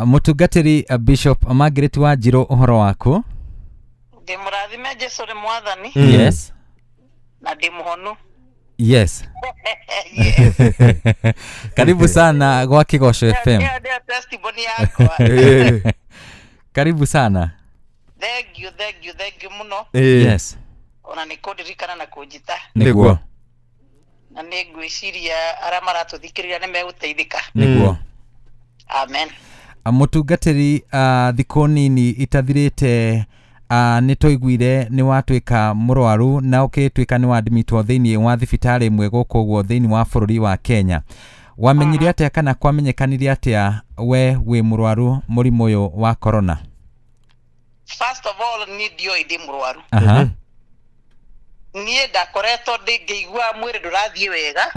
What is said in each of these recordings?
Mũtungatĩri Bishop Margaret Wanjirũ, ũhoro waku? Ndĩ mũrathime, Jesu nĩ mwathani. Yes. Na ndĩ mũhonu. Yes. Yes. Karibu sana gwa Kĩgoco FM. Ĩyo nĩyo testimony yakwa. Karibu sana. Thank you, thank you, thank you mũno. Yes. Ona nĩ kũndirikana na kũnjita. Nĩguo. Na nĩ ngwĩciria arĩa maratũthikĩrĩria nĩ megũteithĩka. Nĩguo. Amen. Mũtungatĩri, thikũ nini itathirĩte nĩ twaiguire nĩ watuĩka mũrwaru na ũgĩtuĩka nĩ wadmitwo thĩinĩ wa thibitarĩ ĩmwe gũkũ ũguo thĩinĩ wa bũrũri wa Kenya. Wamenyire atĩa kana kwamenyekanire atĩa we wĩ mũrwaru mũrimũ ũyũ wa corona? First of all, niĩ ndioĩ ndĩ mũrwaru. Niĩ ndakoretwo ndĩ ngĩigua mwĩrĩ ndũrathiĩ wega,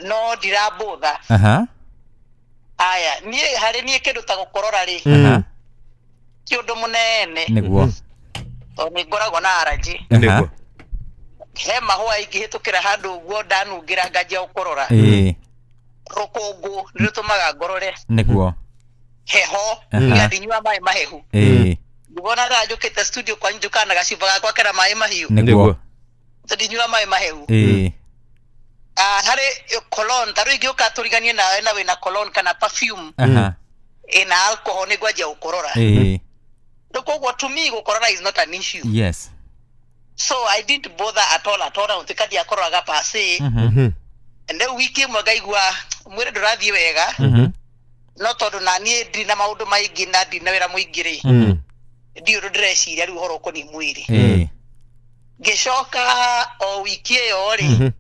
no ndirambũtha. Aya, niĩ harĩ niĩ kĩndũ ta gũkorora rĩ, ti ũndũ mũnene, tondũ nĩ ngoragwo na allergy. He mahũa ingĩhĩtũkĩra handũ ũguo ndanungĩra nganjia gũkorora. Rũkũngũ nĩ rũtũmaga ngorore. Heho, nginya ndinyua maĩ mahehu. Ngona ndanjũkĩte studio kwanyu njũkaga na gacuba gakwa kena maĩ mahiũ. Ndinyua maĩ mahehu. Ah, harĩ cologne, ta rĩu ingĩũka tũriganie nawe na wĩna cologne kana perfume ĩna alcohol, nĩ ngwanjia gũkorora. Rĩu koguo to me gũkorora is not an issue. So I didn't bother at all at all, na gũtuĩka ndiakororaga per se. And rĩu wiki ĩmwe ngaigua mwĩrĩ ndũrathiĩ wega, no tondũ na niĩ ndirĩ na maũndũ maingĩ na ndirĩ na wĩra mũingĩ rĩ, ndiũĩ ũndũ ndĩreciria rĩu ũhoro ũkoniĩ mwĩrĩ. Ngĩcoka o wiki ĩyo rĩ,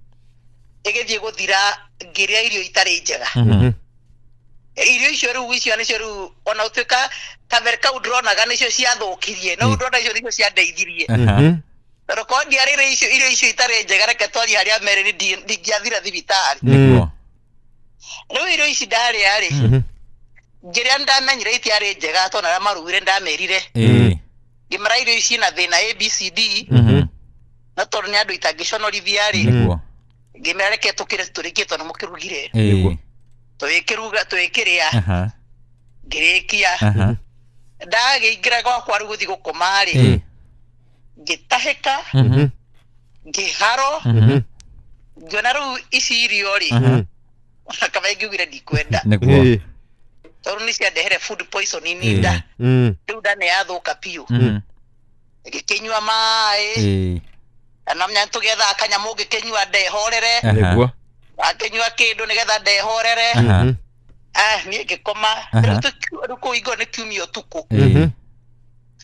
ĩgĩthiĩ gũthira, ngĩrĩa irio itarĩ njega. Irio icio rĩu, icio nĩcio rĩu ona ũtuĩka kabere kau ndĩronaga nĩcio ciathũkirie, no ndĩrona icio nĩcio ciandeithirie, tondũ korwo ndiarĩire icio irio icio itarĩ njega, reke twarie harĩa merĩ, ndingĩathira thibitarĩ. Rĩu irio ici ndarĩa rĩ, ngĩrĩa ndamenyire itiarĩ njega, tondũ arĩa marugire ndamerire, ngĩmera irio ici na thĩna ABCD, no tondũ nĩ andũ itangĩconorithia rĩ, ngĩmera reke tũkĩre tũrĩkie, tondũ mũkĩrugire. Tũgĩkĩruga, tũgĩkĩrĩa. Ngĩrĩkia, ndagĩingĩra gwakwa rĩu gũthiĩ gũkoma rĩ, ngĩtahĩka, ngĩharwo, ngĩona rĩu ici irio rĩ, ona kaba ingiugire ndikwenda, tondũ nĩ ciandehere food poisoning nda. Rĩu nda nĩ yathũka biũ. Ngĩkĩnyua maĩ, na menya tũgethaga kanyamũ ngĩkĩnyua ndehorere. Akĩnyua kĩndũ nĩgetha ndehorere. Ah, niĩ ngĩkoma. Rĩu rĩu kũu ingo nĩ kiumia ũtukũ.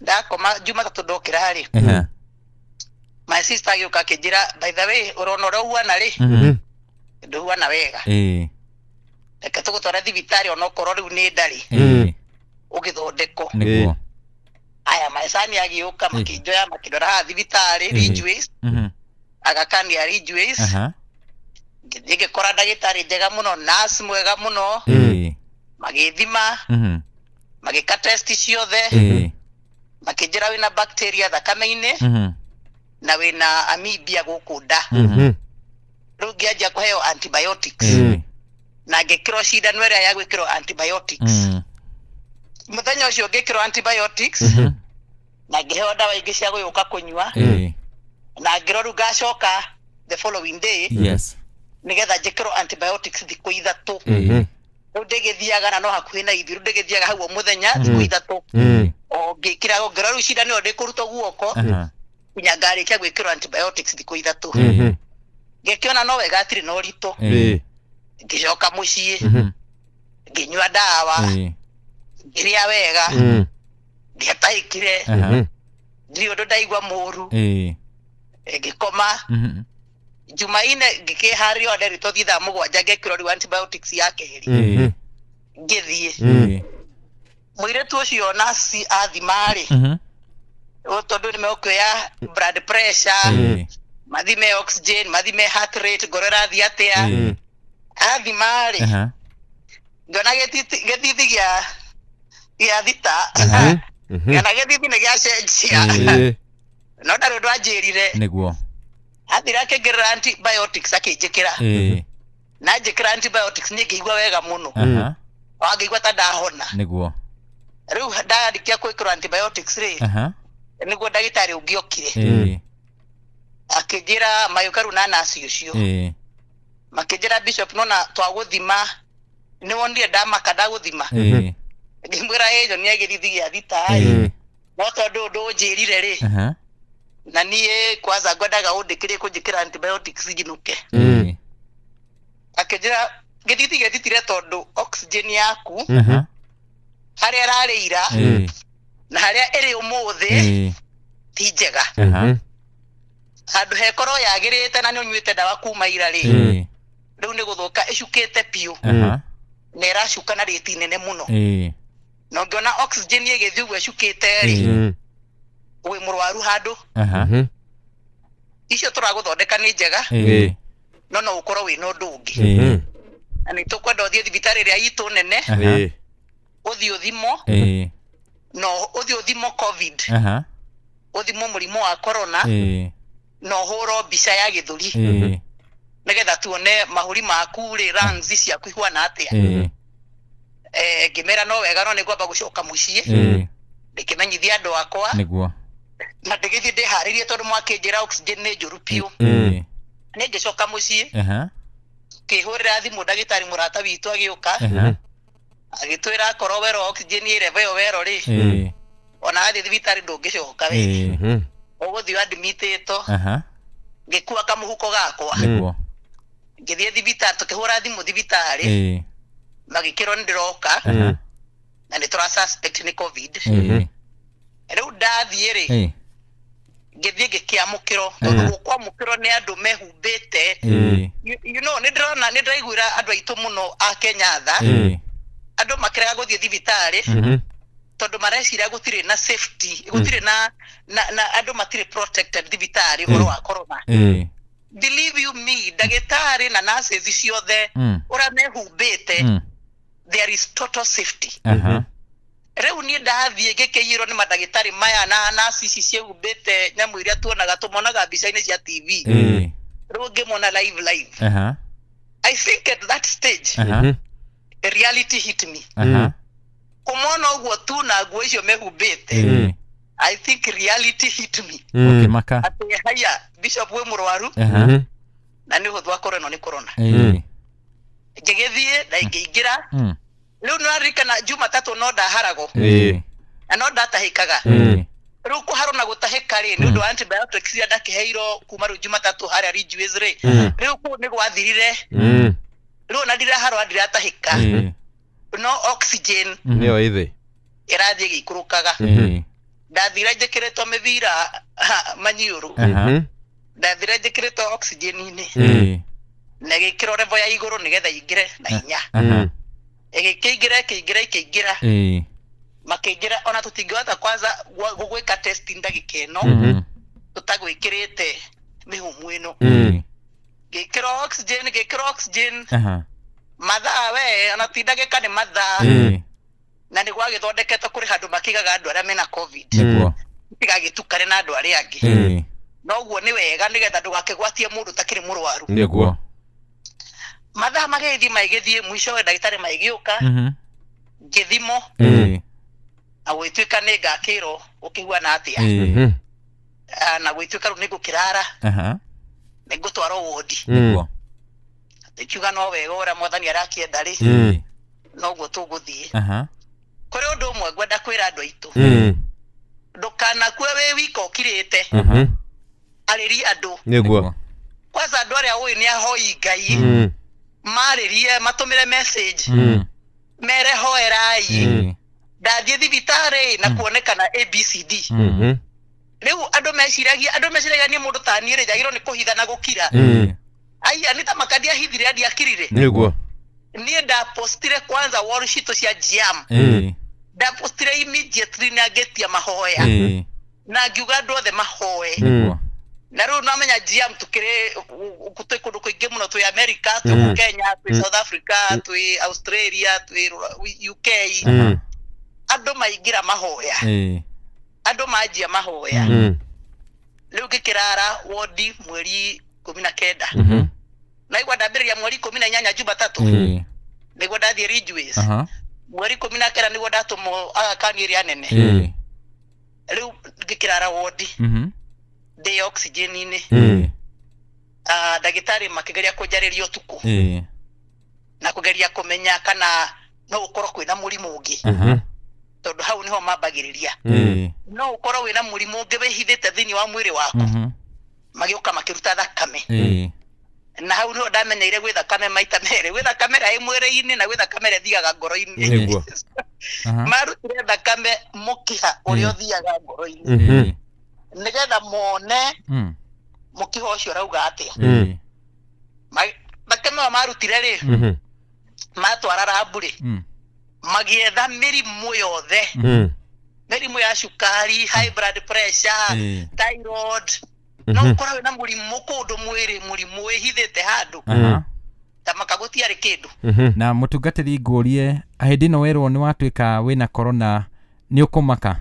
Ndakoma, Jumatatũ ndokĩra rĩ, my sister agĩũka akĩnjĩra, "By the way, ũrona ũrĩa ũhuana rĩ, ndũhuana wega. Reke tũgũtware thibitarĩ, onokorwo rĩu nĩ ndarĩ, ũgĩthondekwo." Aya, maecani agĩũka, makĩnjoya, makĩndwara haha thibitarĩ, Ridgeways, agakania Ridgeways. Ngĩthiĩ ngĩkora ndagĩtarĩ njega mũno, nurse mwega mũno. Magĩthima, magĩka test ciothe, makĩnjĩra wĩna bacteria thakame-inĩ na wĩna amibia gũkũ nda. Rĩu ngĩanjia kũheo antibiotics na ngĩkĩrwo cindano ĩrĩa ya gwĩkĩrwo antibiotics. Mũthenya ũcio ngĩkĩrwo antibiotics na ngĩheo ndawa ingĩ cia gũgĩũka kũnyua, na ngĩrwo rĩu ngacoka the following day nĩgetha njĩkĩrwo antibiotics thikũ 3. Rĩu ndĩgĩthiaga, na no hakuhĩ na ithuĩ, rĩu ndĩgĩthiaga hau o mũthenya thikũ 3, o ngĩkĩra, ngĩrwo rĩu cindano ĩyo ndĩkũrutwo guoko nginya ngarĩkia gwĩkĩrwo antibiotics thikũ 3. Ngĩkĩona no wega, atirĩ na ũritũ. Ngĩcoka mũciĩ, ngĩnyua ndawa, ngĩrĩa wega, ndiatahĩkire, ndirĩ ũndũ ndaigua mũru. Ngĩkoma. Jumaine ngĩkĩharĩria o nderitwo thiĩ thaa 7, ngekĩrwo rĩu antibiotics ya kerĩ. Ngĩthiĩ. Mũirĩtu ũcio nasi athima rĩ, tondũ nĩ megũkĩoya blood pressure, mathime oxygen, mathime heart rate, ngoro ĩrathiĩ atĩa. Athima rĩ, ngĩona gĩthithi gĩa 6, ngĩona gĩthithi nĩ gĩacenjia, no ndarĩ ũndũ anjĩrire. Athire akĩngĩrĩra antibiotics, akĩnjĩkĩra, na njĩkĩra antibiotics niĩ ngĩigua wega mũno. Wangĩigua ta ndahona. Nĩguo. Rĩu ndarĩkia gwĩkĩrwo antibiotics rĩ, nĩguo ndagĩtarĩ ũngĩ okire, akĩnjĩra magĩũka rĩu na nurse ũcio, makĩnjĩra, "Bishop, nona twagũthima, nĩ wonire ndamaka ndagũthima." Ngĩmwĩra, "Ĩ, nyonia gĩthithi gĩa thita ĩ, no tondũ ndũnjĩrire rĩ, na niĩ kwanza ngwendaga ũndĩkĩrie kũnjĩkĩra antibiotics njinũke." Akĩnjĩra gĩthithi gĩthitire tondũ oxygen yaku harĩa ĩrarĩ ira na harĩa ĩrĩ ũmũthĩ ti njega. Handũ hekorwo yagĩrĩte na nĩ ũnyuĩte ndawa kuma ira rĩ, rĩu nĩ gũthũka ĩcukĩte biũ, na ĩracuka na rĩti nene mũno, na ũngĩona oxygen ĩgĩthiĩ ũguo ĩcukĩte rĩ, wĩ mũrwaru handũ. Icio tũragũthondeka nĩ njega, no no ũkorwo wĩna ũndũ ũngĩ, na nĩ tũkwenda ũthiĩ thibitarĩ ĩrĩa itũ nene, ũthiĩ ũthimwo, no ũthiĩ ũthimwo COVID, ũthimwo mũrimũ wa corona, na ũhũrwo mbica ya gĩthũri, nĩgetha tuone mahũri maku rĩ, lungs ciaku ihuana atĩa. Ngĩmera no wega, no nĩ ngwamba gũcoka mũciĩ, ndĩkĩmenyithia andũ akwa, na ndĩgĩthiĩ ndĩharĩirie tondũ mwakĩnjĩra oxygen nĩ njũru biũ. Nĩ ngĩcoka mũciĩ, ngĩhũrĩra thimũ ndagĩtarĩ mũrata witũ, agĩũka, agĩtwĩra akorwo wero oxygen ĩ level ĩyo wero rĩ, ona wathiĩ thibitarĩ ndũngĩcoka we, ũgũthiĩ admitĩtwo. Ngĩkua kamũhuko gakwa, ngĩthiĩ thibitarĩ, tũkĩhũra thimũ thibitarĩ, magĩkĩrwo nĩ ndĩroka, na nĩ tũra suspect nĩ COVID. Rĩu ndathiĩ rĩ, ngĩthiĩ ngĩkĩamũkĩrwo, tondũ gũkwamũkĩrwo nĩ andũ mehumbĩte, nĩ ndĩrona, nĩ ndĩraiguĩra andũ aitũ mũno a Kenya tha, andũ makĩrega gũthiĩ thibitarĩ tondũ mareciria gũtirĩ na safety, gũtirĩ na andũ matirĩ protected thibitarĩ ũhoro wa corona. Believe you me, ndagĩtarĩ na nurses ciothe, ũrĩa mehumbĩte, there is total safety. Rĩu niĩ ndathiĩ ngĩkĩiyĩrwo nĩ mandagĩtarĩ maya na nurse ici ciĩhumbĩte nyamũ iria tuonaga, tũmonaga mbica-inĩ cia TV, rĩu ngĩmona live live, I think at that stage reality hit me. Kũmona ũguo tu na nguo icio mehumbĩte, I think reality hit me, Ũkĩmaka. atĩ haya, Bishop wĩ mũrwaru, na nĩ ũhũthũ akorwo ĩno nĩ corona. Ngĩgĩthiĩ na ngĩingĩra. Rĩu nĩwaririkana Jumatatũ no ndaharagwo na no ndatahĩkaga. Rĩu kũharwo na gũtahĩka rĩ, nĩ ũndũ wa antibiotics iria ndakĩheirwo kuma rĩu Jumatatũ harĩa Ridgeways rĩ, rĩu kũu nĩ gwathirire. Rĩu ona ndiraharwo, ndiratahĩka, no oxygen nĩyo ĩthĩ ĩrathiĩ ĩgĩikũrũkaga. Ndathire njĩkĩrĩtwo mĩbira ha, maniũrũ. Ndathire njĩkĩrĩtwo oxygen-inĩ, na ĩgĩkĩrwo level ya igũrũ nĩgetha ingĩre na hinya. Ĩgĩkĩingĩra, ĩkĩingĩra, ĩkĩingĩra, makĩingĩra, ona tũtingĩhota kwanza gũgwĩka test ndagĩka ĩno tũtagwĩkĩrĩte mĩhũmũ ĩno. Ngĩkĩrwo oxygen, ngĩkĩrwo oxygen mathaa, we, ona ti ndagĩka, nĩ mathaa. Na nĩ gwagĩthondeketwo kũrĩ handũ makĩigaga andũ arĩa mena COVID, tigagĩtukane na andũ arĩa angĩ. Noguo nĩ wega nĩgetha ndũgakĩgwatie mũndũ ũtakĩrĩ mũrwaru. Mathaa magĩthiĩ magĩthiĩ, mũico we ndagĩtarĩ magĩũka, ngĩthimwo, na gũgĩtuĩka nĩ ngakĩrwo gũkĩhuana atĩa. Ah, na gũgĩtuĩka rĩu nĩ ngũkĩrara, nĩ ngũtwarwo wodi. Ngiuga no wega, ũrĩa mwathani arakĩenda rĩ, noguo tũgũthiĩ. Kũrĩ ũndũ ũmwe ngwenda kwĩra andũ aitũ: ndũkanakue wĩ wika ũkirĩte. Arĩria andũ. Kwanza andũ arĩa ũĩ nĩ ahoi Ngai, marĩrie, matũmĩre message, mere hoerai, ndathiĩ thibitarĩ na kuonekana ABCD. Rĩu andũ meciragia niĩ mũndũ ta niĩ rĩ, njagĩrĩirwo nĩ kũhitha na gũkira. Aya nĩ ta maka ndiahithire, ndiakirire. Niĩ ndapostire kwanza wall citũ cia GM, ndapostire immediately na ngĩtia mahoya, na ngiuga andũ othe mahoe. Na rĩu namenya GM tukĩrĩ twĩ kũndũ kũingĩ mũno, twĩ America, twĩ Kenya, twĩ South Africa, twĩ Australia, twĩ UK. Andũ maingĩra mahoya, andũ manjia mahoya. Rĩu ngĩkĩrara wodi mweri 19. Naigua ndambĩrĩria mweri 18 Jumatatũ, nĩguo ndathiĩ Ridgeways. Mweri 19 nĩguo ndatũmwo Aga Khan ĩrĩa nene. Rĩu ngĩkĩrara wondi ndĩ oxygen-inĩ. Ah, ndagĩtarĩ makĩgeria kũnjarĩria ũtukũ na kũgeria kũmenya kana no gũkorwo kwĩna mũrimũ ũngĩ, tondũ hau nĩho mambagĩrĩria. No ũkorwo wĩna mũrimũ ũngĩ wĩhithĩte thĩinĩ wa mwĩrĩ waku. Magĩũka makĩruta thakame. Na hau nĩho ndamenyeire gwĩ thakame maita merĩ, gwĩ thakame ĩrĩa ĩ mwĩrĩ-inĩ na gwĩ thakame ĩrĩa ĩthiaga ngoro-inĩ. Marutire thakame mũkiha ũrĩa ũthiaga ngoro-inĩ nĩgetha mone mũkiha ũcio ũrauga atĩa. Thakame ĩyo marutire rĩ, matwara lab rĩ, magĩetha mĩrimũ yothe, mĩrimũ ya cukari, high blood pressure, thyroid. No ũkorwo wĩna mũrimũ kũndũ mwĩrĩ, mũrimũ wĩhithĩte handũ. Ta maka gũtiarĩ kĩndũ. Na mũtungatĩri, ngũrie, hĩndĩ ĩno werwo nĩ watuĩka wĩna corona, nĩ ũkũmaka?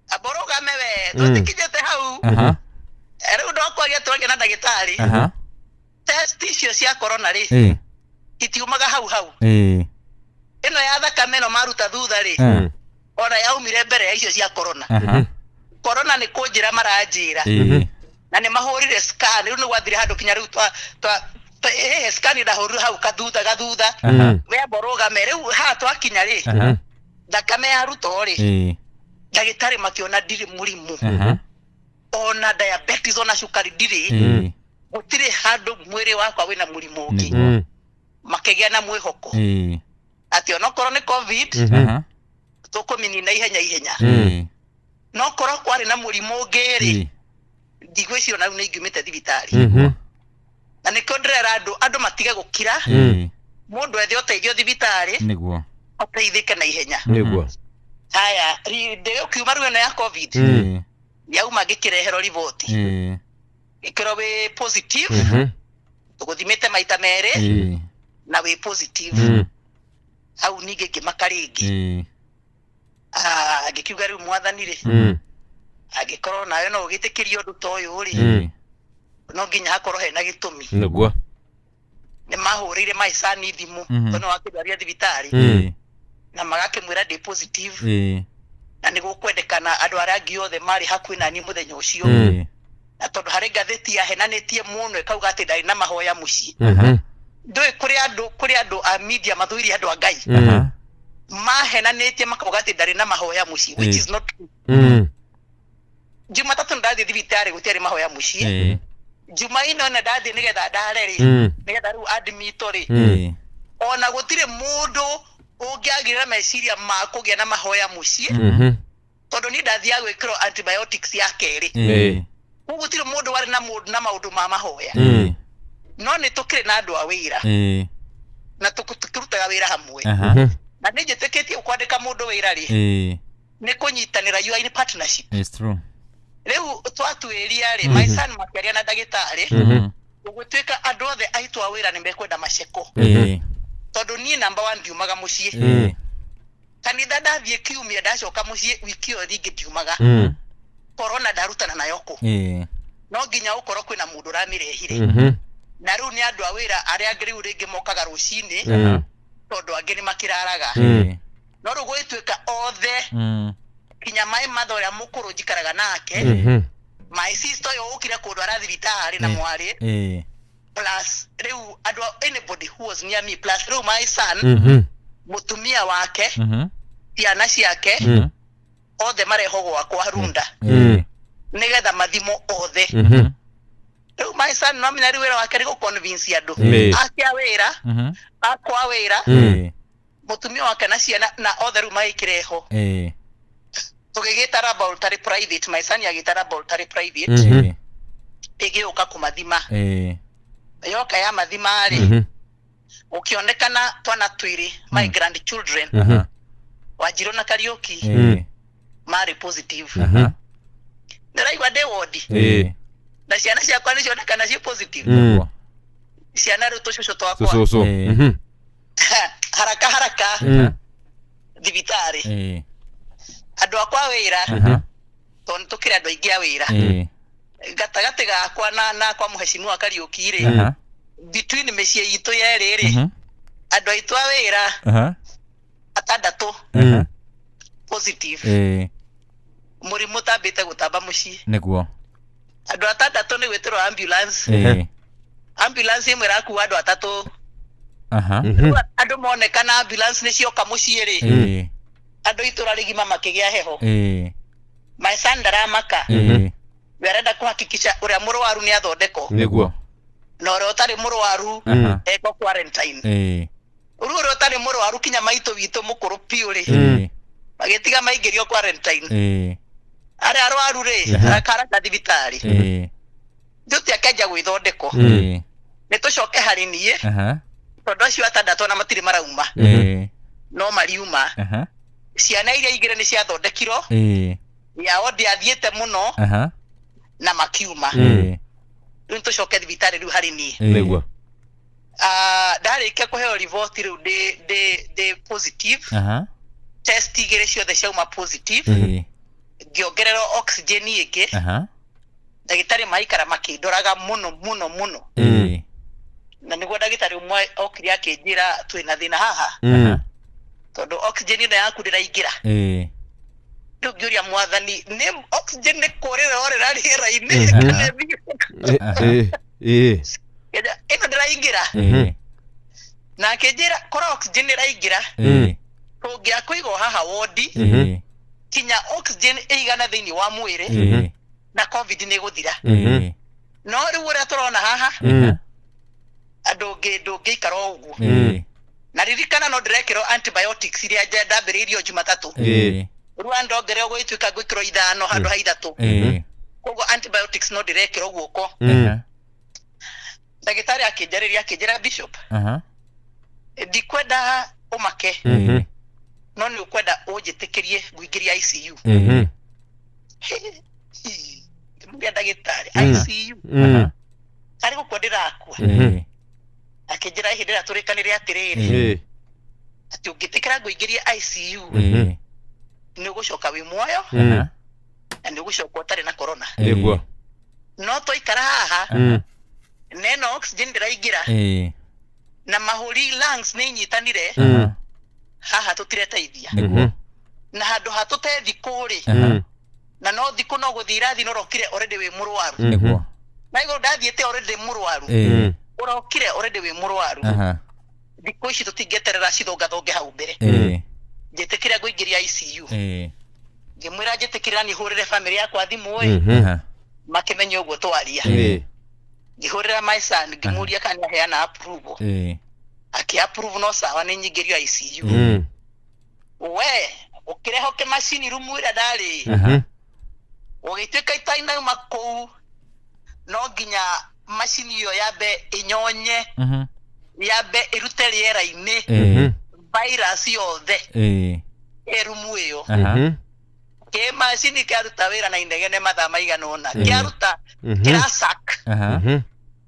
Amba ũrũgame we, tũtikinyĩte hau. Rĩu ndokwaria twaria na ndagĩtarĩ. Test icio cia corona rĩ, itiumaga hau hau. Ĩno ya thakame ĩno maruta thutha rĩ, ona yaumire mbere ya icio cia corona. Corona nĩ kũnjĩra maranjĩra. Na nĩ mahũrire scan. Rĩu nĩ gwathire handũ kinya rĩu twa scan ndahũrirwo hau kathutha gathutha. We amba ũrũgame. Rĩu haha twakinya rĩ, thakame yarutwo rĩ, ndagĩtarĩ makĩona ndirĩ mũrimũ, ona diabetes, ona cukari ndirĩ. Gũtirĩ handũ mwĩrĩ wakwa wĩna mũrimũ ũngĩ. Makĩgĩa na mwĩhoko atĩ onokorwo nĩ COVID, tũkũmĩnina ihenya ihenya. No korwo kwarĩ na mũrimũ ũngĩ rĩ, ndigwĩciria ona rĩu nĩ ingiumĩte thibitarĩ. Na nĩkĩo ndĩrera andũ, andũ matige gũkira. Mũndũ ethe ũteithio thibitarĩ, ateithĩke na ihenya. Haya, ndĩgũkiuma rĩu ĩno ya COVID. Yauma ngĩkĩreherwo riboti, ĩkĩrwo wĩ positive, tũgũthimĩte maita merĩ na wĩ positive. Hau ningĩ ngĩmaka rĩngĩ. Ah, ngĩkiuga rĩu Mwathani rĩ, angĩkorwo nawe no ũgĩtĩkĩrie ũndũ ta ũyũ rĩ, no nginya hakorwo hena gĩtũmi. Nĩ mahũrĩire my son thimũ, tondũ wakĩndwaria thibitarĩ, na magakĩmwĩra ndĩ positive, na nĩ gũkwendekana andũ arĩa angĩ othe marĩ hakuhĩ na niĩ mũthenya ũcio. Na tondũ harĩ ngathĩti yahenanĩtie mũno ĩkauga atĩ ndarĩ na mahoya mũciĩ. Ndũĩ kũrĩ andũ a media mathũire andũ a Ngai. Mahenanĩtie makauga atĩ ndarĩ na mahoya mũciĩ, which is not true. Jumatatũ ndathiĩ thibitarĩ, gũtiarĩ mahoya mũciĩ. Jumaine ona ndathiĩ nĩgetha ndare rĩ, nĩgetha rĩu admitwo rĩ, ona gũtirĩ mũndũ ũngĩagĩrĩra meciria ma kũgĩa na mahoya mũciĩ, tondũ niĩ ndathiaga gwĩkĩrwo antibiotics ya kerĩ. Koguo gũtirĩ mũndũ warĩ na mũndũ na maũndũ ma mahoya. No nĩ tũkĩrĩ na andũ a wĩra, na tũkĩrutaga wĩra hamwe. Na nĩ njĩtĩkĩtie kwandĩka mũndũ wĩra rĩ, nĩ kũnyitanĩra, you are in partnership. It's true. Rĩu twatuĩria rĩ, my son makĩaria na ndagĩtarĩ, gũgĩtuĩka andũ othe aitũ a wĩra nĩ mekwenda maceko, tondũ niĩ number one ndiumaga mũciĩ. Kanitha ndathiĩ kiumia, ndacoka mũciĩ, wiki ĩyo rĩngĩ ndiumaga. Corona ndarutana nayo kũ? No nginya ũkorwo kwĩna mũndũ ũramĩrehire. Na rĩu nĩ andũ a wĩra arĩa angĩ rĩu rĩngĩ mokaga rũcinĩ, tondũ angĩ nĩ makĩraraga. No rĩu gũgĩtuĩka othe, kinya my mother ũrĩa mũkũrũ njikaraga nake, my sister ũyũ ũkire kũndwara thibitarĩ na mwarĩ, plus rĩu andũ anybody who was near me, plus rĩu my son, mũtumia wake, ciana ciake, othe marehwo gwakwa Runda nĩgetha mathimwo othe. Rĩu my son, no menya rĩu wĩra wake nĩ gũ-convince andũ akia wĩra, akwa wĩra, mũtumia wake na ciana na othe rĩu magĩkĩrehwo. Tũgĩgĩta laboratory private, my son agĩta laboratory private ĩgĩũka kũmathima. Yoka ya mathima rĩ, gũkĩonekana twana twĩrĩ, my grandchildren, Wanjirũ na Kariũki, marĩ positive. Ndĩraigua ndĩ wondi na ciana ciakwa nĩ cionekana ciĩ positive. Ciana rĩu tũcũcũ twakwa. Cũcũ. Haraka haraka thibitarĩ. Andũ akwa wĩra, tondũ nĩ tũkĩrĩ andũ aingĩ a wĩra, gatagatĩ gakwa na kwa mũhecimiwa Kariũki rĩ, between mĩciĩ itũ yerĩ rĩ, andũ aitũ a wĩra. Atandatũ positive. Mũrimũ ũtambĩte gũtamba mũciĩ. Andũ atandatũ nĩ gwĩtĩrwo ambulance. Ambulance ĩmwe ĩrakua andũ atatũ. Rĩu andũ monekana ambulance nĩ cioka mũciĩ rĩ, andũ itũra rĩgima makĩgĩa heho. My son ndaramaka. We arenda kũhakikisha ũrĩa mũrwaru nĩ athondekwo na ũrĩa ũtarĩ mũrwaru ekwo quarantine. Rĩu ũrĩa ũtarĩ mũrwaru kinya maitũ witũ mũkũrũ piũ rĩ, magĩtiga maingĩrio quarantine. Arĩa arwaru rĩ, haraka haraka thibitarĩ. Njuti akĩanjia gwĩthondekwo. Nĩ tũcoke harĩ niĩ, tondũ acio atandatũ ona matirĩ marauma, no mariuma. Ciana iria igĩrĩ nĩ ciathondekirwo, yao ndĩathiĩte mũno na makiuma. Rĩu nĩtũcoke thibitarĩ rĩu harĩ niĩ. Ah, ndarĩkia kũheo riboti rĩu ndĩ positive. Test igĩrĩ ciothe ciauma positive. Ngĩongererwo oxygen ĩngĩ. Ndagĩtarĩ maikara makĩndoraga mũno mũno mũno. Na nĩguo ndagĩtarĩ ũmwe okire akĩnjĩra twĩna thĩna haha, tondũ oxygen ĩno yaku ndĩraingĩra. Rĩu ngĩũria Mwathani, nĩ oxygen nĩ kũrĩra orĩra rĩera-inĩ kana ĩthiĩ? Ĩno ndĩraingĩra. Na akĩnjĩra korwo oxygen ĩraingĩra, tũngĩakũigwo haha wondi kinya oxygen ĩigana thĩinĩ wa mwĩrĩ na COVID nĩ ĩgũthira. No rĩu ũrĩa tũrona haha, andũ ndũngĩikara o ũguo. Na ririkana no ndĩrekĩrwo antibiotics iria ndambĩrĩirio Jumatatũ. Rĩu andongererwo gũgĩtuĩka ngwĩkĩrwo 5 handũ ha 3. Koguo antibiotics no ndĩrekĩrwo guoko. Ndagĩtarĩ akĩnjarĩria akĩnjĩra, Bishop, ndikwenda ũmake, no nĩ ũkwenda ũnjĩtĩkĩrie ngũingĩria ICU. Ngĩmũria ndagĩtarĩ, ICU? Arĩ gũkua ndĩrakua? Akĩnjĩra hĩndĩ ĩrĩa tũrĩkanĩre atĩrĩrĩ, atĩ ũngĩtĩkĩra ngũingĩrie ICU, nĩ ũgũcoka wĩ muoyo na nĩ ũgũcoka ũtarĩ na corona. No twaikara haha na ĩno oxygen ndĩraingĩra na mahũri lungs nĩ inyitanire, haha tũtireteithia. Na handũ ha tũte thikũ rĩ, na no thikũ no gũthiĩ irathi, no ũrokire already wĩ mũrwaru. Na igũrũ ndathiĩte already mũrwaru. Ũrokire already wĩ mũrwaru. Thikũ ici tũtingĩeterera cithongathonge hau mbere. Njĩtĩkĩra ngũingĩria ICU. Ngĩmwĩra njĩtĩkĩra niĩ hũrĩre family yakwa thimũ ĩ, makĩmenye ũguo twaria. Ngĩhũrĩra my son, ngĩmũria kana nĩaheana approval. Akĩ approve, no sawa, nĩ nyingĩrio ICU. We ũkĩreho kĩmacini rumu ĩrĩa ndarĩ, gũgĩtuĩka itainauma kũu no nginya macini ĩyo yambe ĩnyonye, yambe ĩrute rĩera-inĩ virus yothe ĩ rumu ĩyo. Kĩ macini kĩaruta wĩra na inegene mathaa maigana ũna, kĩaruta kĩrasak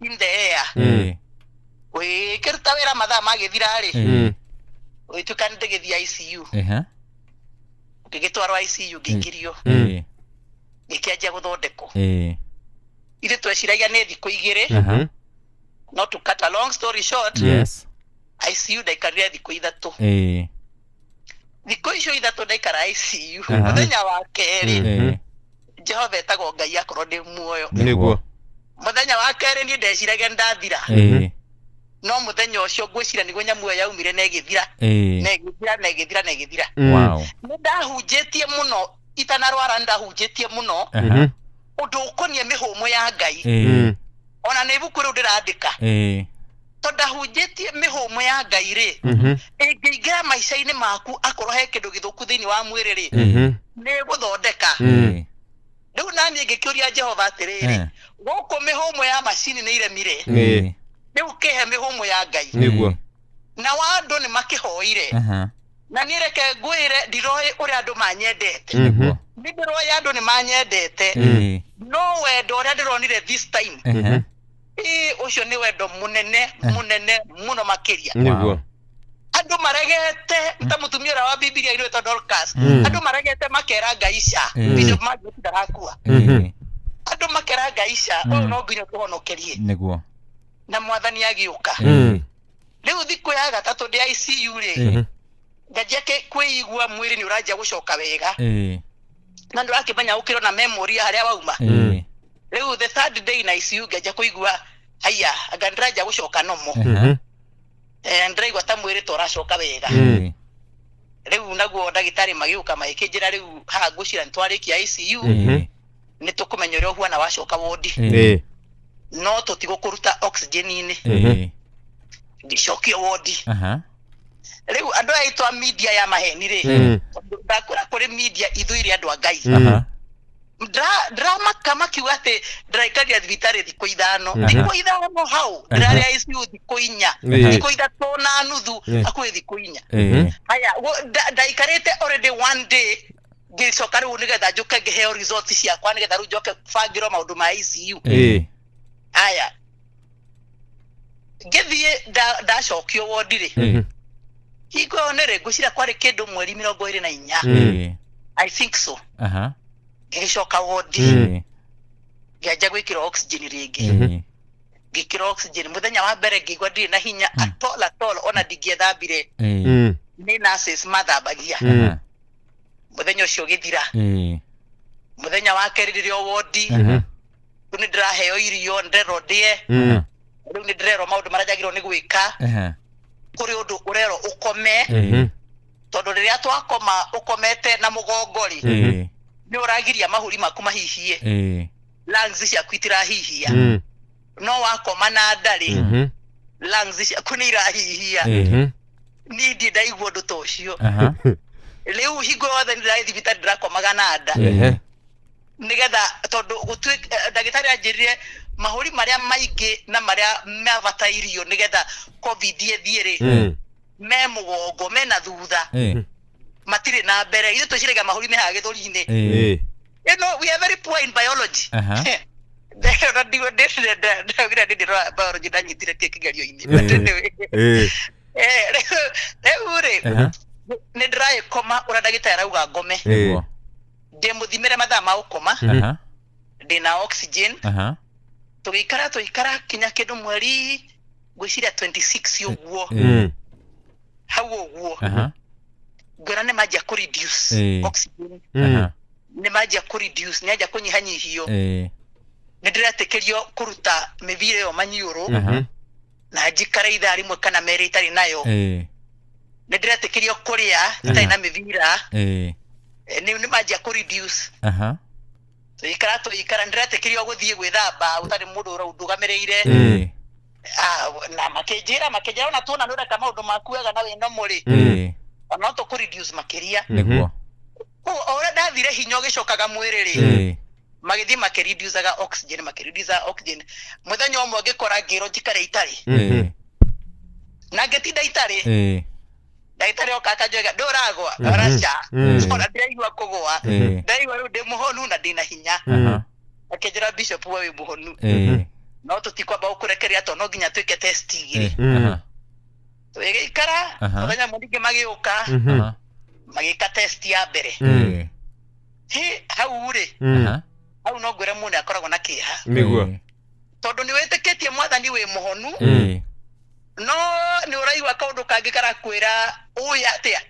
in the air. Kĩruta wĩra mathaa magĩthira rĩ, ũgĩtuĩka nĩ ndĩgĩthiĩ ICU. Ngĩgĩtwarwo ICU, ngĩingĩrio, ngĩkĩanjia gũthondekwo. Ithuĩ tweciragia nĩ thikũ 2. Not to cut a long story short, ICU ndaikarire thikũ 3. Thikũ icio 3 ndaikara ICU, mũthenya wa kerĩ, Jehova etagwo Ngai akorwo ndĩ muoyo. Mũthenya wa kerĩ niĩ ndeciragia nĩ ndathira, no mũthenya ũcio ngwĩciria nĩguo nyamũ ĩyo yaumire na ĩgĩthira, na ĩgĩthira na ĩgĩthira na ĩgĩthira. Nĩ ndahunjĩtie mũno itanarwara, nĩ ndahunjĩtie mũno ũndũ ũkoniĩ mĩhũmũ ya Ngai. Ona nĩ ibuku rĩu ndĩrandĩka, tondũ ndahunjĩtie mĩhũmũ ya Ngai rĩ, ĩngĩingĩra maica-inĩ maku, akorwo he kĩndũ gĩthũku thĩinĩ wa mwĩrĩ rĩ, nĩ ĩgũthondeka. Rĩu naniĩ ngĩkĩũria Jehova atĩrĩrĩ, gũkũ mĩhũmũ ya macini nĩ iremire, rĩu kĩhe mĩhũmũ ya Ngai. Na wa andũ nĩ makĩhoire. Na niĩ reke ngwĩre, ndiroĩ ũrĩa andũ manyendete. Nĩ ndĩroĩ andũ nĩ manyendete, no wendo ũrĩa ndĩronire this time, ĩ ũcio nĩ wendo mũnene mũnene mũno makĩria. Andũ maregete ta mũtumia ũrĩa wa Bibilia ĩrĩtwo Dorcas. Andũ maregete makera Ngai ca, Bishop Margaret ndarakua. Andũ makera Ngai ca, ũyũ no nginya ũtũhonokerie. Na Mwathani agĩũka. Rĩu thikũ ya gatatũ ndĩ ICU rĩ, Nganjia kwĩigua mwĩrĩ nĩ ũranjia gũcoka wega. Na nĩ ũrakĩmenya ũkĩrona memory ya harĩa wauma. Rĩu the third day na ICU nganjia kũigua haiya, anga ndĩranjia gũcoka nomo. Ndĩraigua ta mwĩrĩ ta ũracoka wega. Rĩu naguo ndagĩtarĩ magĩũka magĩkĩnjĩra rĩu haha ngwĩciria nĩ twarĩkia ICU, nĩ tũkũmenya ũrĩa ũhuana wacoka wondi, no tũtigũkũruta oxygen-inĩ. Ngĩcokio wondi. Rĩu andũ aya aitũ a media ya maheni rĩ, tondũ ndakwĩra kũrĩ media ithuire andũ a Ngai. Ndĩramaka makiuga atĩ ndĩraikarire thibitarĩ thikũ 5. Thikũ 5 hau ndĩrarĩ ICU thikũ 4. Thikũ 3.5, hakuhĩ thikũ 4. Haya, ndaikarĩte already one day, ngĩcoka rĩu nĩgetha njũke ngĩheo results ciakwa nĩgetha rĩu njoke bangĩrwo maũndũ ma ICU. Haya, ngĩthiĩ ndacokio wondi rĩ, hingo ĩyo nĩ rĩ, ngwĩciria kwarĩ kĩndũ mweri 24. I think so. Ngĩgĩcoka wondi, ngĩanjia gwĩkĩrwo oxygen rĩngĩ. Ngĩkĩrwo oxygen mũthenya wa mbere ngĩigua ndirĩ na hinya at all at all, ona ndingĩethambire. Nĩ nurses mathambagia. Mũthenya ũcio ũgĩthira. Mũthenya wa kerĩ rĩrĩa wondi, rĩu nĩ ndĩraheo irio, ndĩrerwo ndĩe. Rĩu nĩ ndĩrerwo maũndũ marĩa njagĩrĩirwo nĩ gwĩka. Kũrĩ ũndũ ũrerwo ũkome, tondũ rĩrĩa twakoma ũkomete na mũgongo rĩ, nĩ ũragiria mahũri maku mahihie. Lungs ciaku itirahihia. No wakoma na nda rĩ, lungs ciaku nĩ irahihia. Niĩ ndirĩ ndaigua ũndũ ta ũcio. Rĩu hingo yothe nĩ ndĩrathiĩ thibitarĩ ndĩrakomaga na nda. Nĩgetha tondũ ndagĩtarĩ anjĩrire mahũri marĩa maingĩ na marĩa mabatairio nĩgetha COVID ĩthiĩ rĩ, me mũgongo, mena thutha, matirĩ na mbere. Ithuĩ twĩciragia mahũri me haha gĩthũri-inĩ. You know, we are very poor in biology. Ndĩrona ndĩraugire ndĩ ndĩrora biology ndanyitire kĩ kĩgerio-inĩ. But anyway. Rĩu rĩ, nĩ ndĩragĩkoma ũrĩa ndagĩtarĩ arauga ngome. Ndĩmũthimĩre mathaa ma gũkoma, ndĩna oxygen. Tũgĩikara tũgĩikara kinya kĩndũ mweri ngwĩciria 26 ũguo. Hau ũguo. Ngwĩra nĩ manjia kũ reduce oxygen. Nĩ manjia kũ reduce, nĩ anjia kũnyihanyihio. Nĩ ndĩretĩkĩrio kũruta mĩbira ĩyo maniũrũ. Na njikare ithaa rĩmwe kana merĩ itarĩ nayo. Nĩ ndĩretĩkĩrio kũrĩa itarĩ na mĩbira. Nĩ manjia kũ reduce. Tũgĩikara tũgĩikara ndĩretĩkĩrio gũthiĩ gwĩthamba gũtarĩ mũndũ ũndũgamĩrĩire. Na makĩnjĩra ona tuona nĩ ũreka maũndũ maku wega na wĩna mũrĩ. Ona no tũkũ reduce makĩria. Koguo o ũrĩa ndathire hinya ũgĩcokaga mwĩrĩ rĩ, magĩthiĩ makĩreducaga oxygen, makĩreducaga oxygen. Mũthenya ũmwe ngĩkora ngĩrwo njikare itarĩ. Na ngĩtinda itarĩ. Ndagĩtarĩ oka akanjoiga ndũragwa, araca. Ona ndĩraigua kũgwa. Ndaigua rĩu ndĩ mũhonu na ndĩna hinya. Akĩnjĩra bishop we wĩ mũhonu. No tũtikwamba gũkũrekereria tondũ no nginya twĩke test igĩrĩ. Tũgĩgĩikara, mũthenya ũmwe ningĩ magĩũka, magĩka test ya mbere. Hau rĩ, hau no ngwĩre mũndũ akoragwo na kĩeha. Tondũ nĩ wĩtĩkĩtie mwathani wĩ mũhonu, no nĩ ũraigua kaũndũ kangĩ karakwĩra ũĩ atĩa.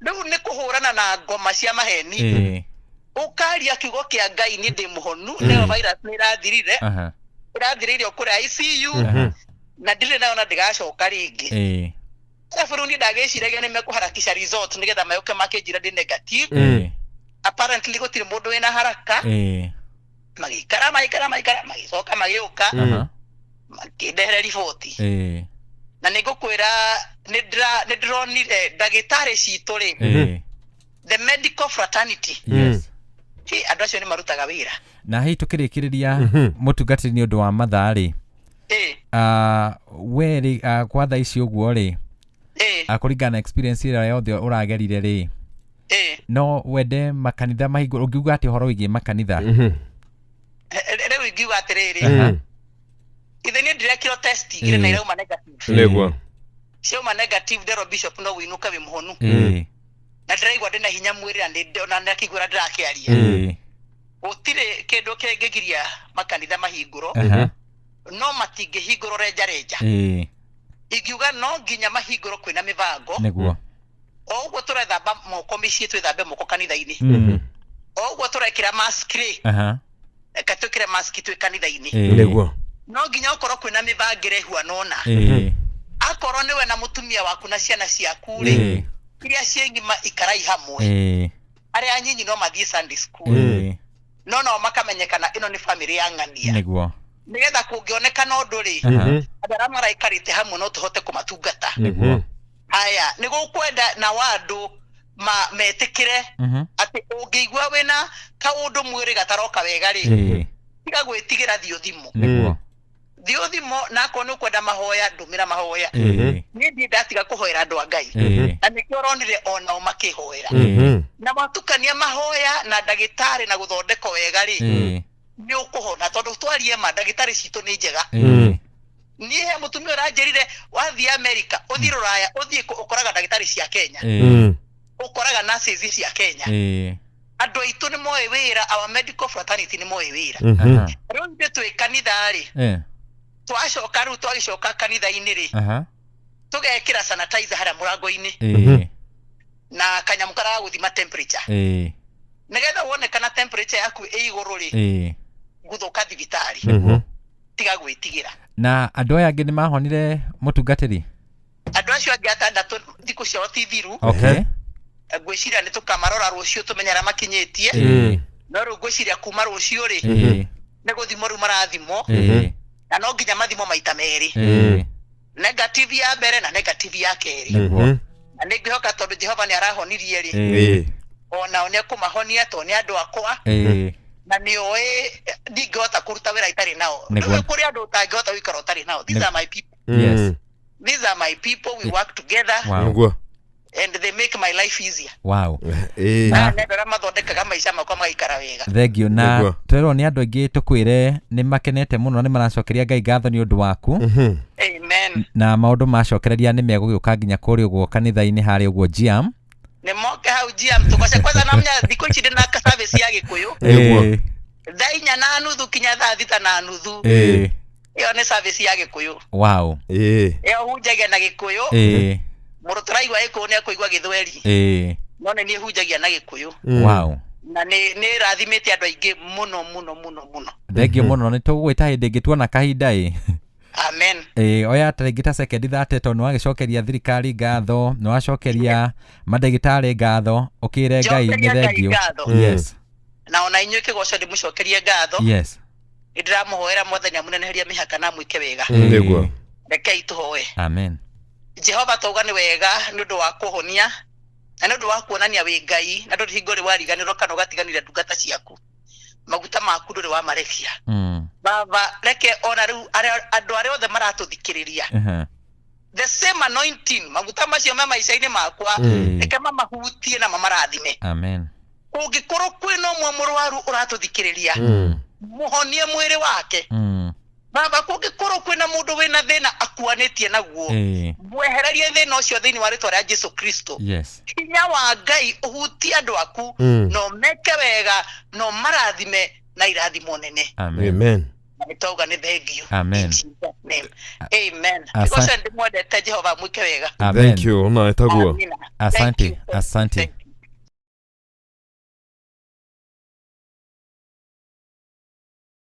Rĩu nĩ kũhũrana na ngoma cia maheni. Ũkaria kiugo kĩa Ngai nĩ ndĩ mũhonu, nĩyo virus nĩ ĩrathirire. Ĩrathirĩire o kũrĩa ICU, na ndirĩ nayo na ndĩgacoka rĩngĩ. Arabu rĩu niĩ ndagĩciragia nĩ mekũharakisha result nĩgetha maũke makĩnjĩra ndĩ negative. Apparently gũtirĩ mũndũ wĩna haraka. Magĩikara magĩikara magĩikara magĩcoka magĩũka, makĩndehere riboti. Na nĩ ngũkwĩra nĩ ndĩronire ndagĩtarĩ citũ rĩ, the medical fraternity. Hi, andũ acio nĩ marutaga wĩra. Na hihi tũkĩrĩkĩrĩria mũtungatĩri nĩ ũndũ wa mathaa rĩ, we rĩ, kwa thaa ici ũguo rĩ, kũringana na experience ĩrĩa yothe ũragerire rĩ, no wende makanitha mahingũrwo, ũngiuga atĩa ũhoro wĩgiĩ makanitha? Rĩu ingiuga atĩrĩrĩ, ithe niĩ ndirekirwo test igĩrĩ na irauma negative. Ciauma negative nderwo bishop no wĩinũke wĩ mũhonu. Na ndĩraigua ndĩna hinya mwĩrĩ na ona ndakĩigua ndĩrakĩaria. Gũtirĩ kĩndũ kĩngĩgiria makanitha mahingũrwo. No matingĩhingũrwo renja renja. Ingiuga no nginya mahingũrwo kwĩna mĩbango. O ũguo tũrethamba moko mĩciĩ, twĩthambe moko kanitha-inĩ. O ũguo tũrekĩra mask rĩ, reke twĩkĩre mask twĩ kanitha-inĩ. Nĩguo. No nginya ũkorwo kwĩna mĩbangĩre ĩhuana ũna. Akorwo nĩwe na mũtumia waku na ciana ciaku rĩ, iria ciĩ ng'ima ikarai hamwe. Arĩa anyinyi no mathiĩ Sunday school, no nao makamenyekana ĩno nĩ family ya ng'ania. Nĩgetha kũngĩonekana ũndũ rĩ, andũ arĩa maraikarĩte hamwe no tũhote kũmatungata. Haya, nĩ gũkwenda na andũ ma metĩkĩre atĩ ũngĩigua wĩna kaũndũ mwĩrĩ gataroka wega rĩ, tiga gwĩtigĩra, thiĩ ũthimũ. Thiĩ ũthimũ, na akorwo nĩ ũkwenda mahoya, ndũmĩra mahoya. Niĩ ndirĩ ndatiga kũhoera andũ a Ngai, na nĩkĩo ũronire onao makĩhoera. Na watukania mahoya na ndagĩtarĩ na gũthondekwo wega rĩ, nĩ ũkũhona, tondũ twarie ma, ndagĩtarĩ citũ nĩ njega. Niĩ he mũtumia ũranjĩrire, wathiĩ America, ũthiĩ Rũraya, ũthiĩ kũ, ũkoraga ndagĩtarĩ cia Kenya, ũkoraga nurses cia Kenya. Andũ aitũ nĩ moĩ wĩra, our medical fraternity nĩ moĩ wĩra. Rĩu ithuĩ twĩ kanitha rĩ, twacoka rĩu, twagĩcoka kanitha-inĩ rĩ, tũgekĩra sanitizer harĩa mũrango-inĩ na kanyamũ karĩa ga gũthima temperature, nĩgetha wonekana temperature yaku ĩ igũrũ rĩ, gũthũka thibitarĩ. Tiga gwĩtigĩra. Na andũ aya angĩ nĩ mahonire, mũtungatĩri? Andũ acio angĩ atandatũ, thikũ ciao ti thiru. Ngwĩciria nĩ tũkamarora rũciũ, tũmenye arĩa makinyĩtie. No rĩu ngwĩciria kuma rũciũ rĩ, nĩ gũthimwo rĩu marathimwo, na no nginya mathimwo maita merĩ, negative ya mbere na negative ya kerĩ. Na nĩ ngwĩhoka tondũ Jehova nĩ arahonirie rĩ, onao nĩ ekũmahonia, tondũ nĩ andũ akwa, na nĩ oĩ ndingĩhota kũruta wĩra itarĩ nao. Rĩu kũrĩ andũ ũtangĩhota gũikara ũtarĩ nao. These are my people. These are my people, we work together and they make my life easier. Na nĩ andũ arĩa mathondekaga maica makwa magaikara wega. Thank you na twerwo nĩ andũ aingĩ tũkwĩre nĩ makenete mũno na nĩ maracokeria Ngai ngatho nĩ ũndũ waku. Amen. Na maũndũ macokereria nĩ megũgĩũka nginya kũrĩa ũguo kanitha-inĩ harĩa ũguo GM. Nĩ moke hau GM tũgoce kwanza. Namenya thikũ ici ndĩna service ya Gĩkũyũ, 4:30 kinya 6:30. Ĩyo nĩ service ya Gĩkũyũ. Ĩyo hunjagia na Gĩkũyũ. Mũndũ tũraigua Gĩkũyũ nĩ akũigua Gĩthweri, no nĩ niĩ hunjagia na Gĩkũyũ. Na nĩ ĩrathimĩte andũ aingĩ mũno mũno mũno mũno. Thank you mũno, nĩ tũgũgwĩta hĩndĩ ĩngĩ tuona kahinda ĩ. Amen. Ĩ, oya ta rĩngĩ ta sekendi 30, tondũ nĩ wagĩcokeria thirikari ngatho, nĩ wacokeria mandagĩtarĩ ngatho, ũkĩre Ngai nĩ Njokeria Ngai thank you. ngatho. Na ona inyuĩ kĩgoco ndĩmũcokerie ngatho. Nĩ ndĩramũhoera Mwathani amũneneheria mĩhaka na amwĩke wega. Rekei tũhoe. Amen. Jehova, tauga nĩ wega nĩ ũndũ wa kũhonia na nĩ ũndũ wa kuonania wĩ Ngai, na ndũrĩ hingo rĩ wariganĩrwo kana ũgatiganĩria ndungata ciaku. Maguta maku ndũrĩ wamarekia. Baba, reke ona rĩu andũ arĩa othe maratũthikĩrĩria, the same anointing, maguta macio me maica-inĩ makwa, reke mamahutie na mamarathime. Amen. Kũngĩkorwo kwĩna ũmwe mũrwaru ũratũthikĩrĩria, mũhonie mwĩrĩ wake. Baba, kũngĩkorwo kwĩna mũndũ wĩna thĩna akuanĩtie naguo, mwehererie thĩna ũcio thĩinĩ wa rĩtwa rĩa Jesu Kristo. Hinya wa Ngai ũhutie andũ aku, no meke wega, no marathime na irathimo nene. Amen. Amen. Na nĩ twauga nĩ thank you. Amen. In Jesus name. Amen. Asante. Kĩgoco, ndĩmwendete, Jehova mwĩke wega. Amen. Thank you, na ĩtaguo. Amina. Thank Asante. you. Asante. Thank you.